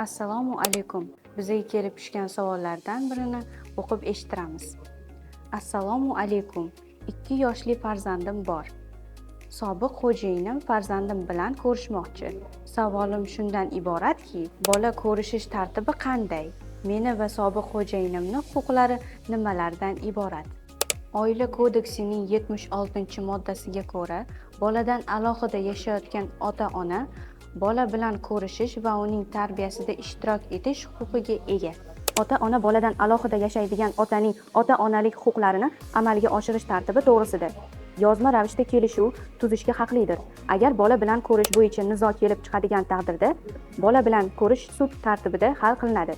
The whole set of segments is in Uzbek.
Assalomu alaykum. Bizga kelib tushgan savollardan birini o'qib eshittiramiz. Assalomu alaykum. 2 yoshli farzandim bor. Sobiq xo'jayinim farzandim bilan ko'rishmoqchi. Savolim shundan iboratki, bola ko'rishish tartibi qanday? Meni va sobiq xo'jayinimni huquqlari nimalardan iborat? Oila kodeksining 76-moddasiga ko'ra, boladan alohida yashayotgan ota-ona bola bilan ko'rishish va uning tarbiyasida ishtirok etish huquqiga ega. Ota-ona boladan alohida yashaydigan otaning ota-onalik huquqlarini amalga oshirish tartibi to'g'risida yozma ravishda kelishuv tuzishga haqlidir. Agar bola bilan ko'rish bo'yicha nizo kelib chiqadigan taqdirda, bola bilan ko'rish sud tartibida hal qilinadi.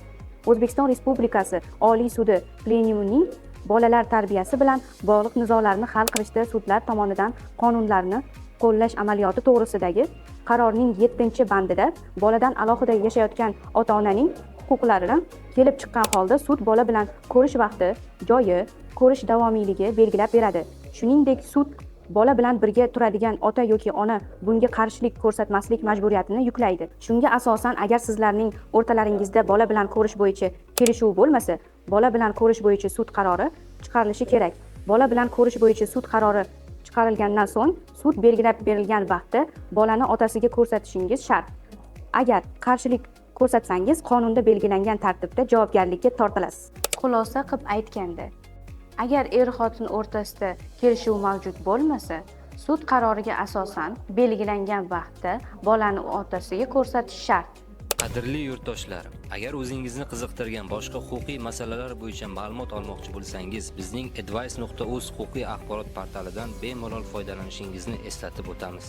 O'zbekiston Respublikasi Oliy sudi plenumining bolalar tarbiyasi bilan bog'liq nizolarni hal qilishda sudlar tomonidan qonunlarni qo'llash amaliyoti to'g'risidagi qarorning 7-bandida boladan alohida yashayotgan ota-onaning huquqlarini kelib chiqqan holda sud bola bilan ko'rish vaqti, joyi, ko'rish davomiyligi belgilab beradi. Shuningdek, sud bola bilan birga turadigan ota yoki ona bunga qarshilik ko'rsatmaslik majburiyatini yuklaydi. Shunga asosan, agar sizlarning o'rtalaringizda bola bilan ko'rish bo'yicha kelishuv bo'lmasa, bola bilan ko'rish bo'yicha sud qarori chiqarilishi kerak. Bola bilan ko'rish bo'yicha sud qarori chiqarilgandan so'ng sud belgilab berilgan vaqtda bolani otasiga ko'rsatishingiz shart. Agar qarshilik ko'rsatsangiz, qonunda belgilangan tartibda javobgarlikka tortilasiz. Xulosa qilib aytganda, agar er-xotin o'rtasida kelishuv mavjud bo'lmasa, sud qaroriga asosan belgilangan vaqtda bolani otasiga ko'rsatish shart. Qadrli yurtdoshlar, agar o'zingizni qiziqtirgan boshqa huquqiy masalalar bo'yicha ma'lumot olmoqchi bo'lsangiz, bizning advice.uz huquqiy axborot portalidan bemalol foydalanishingizni eslatib o'tamiz.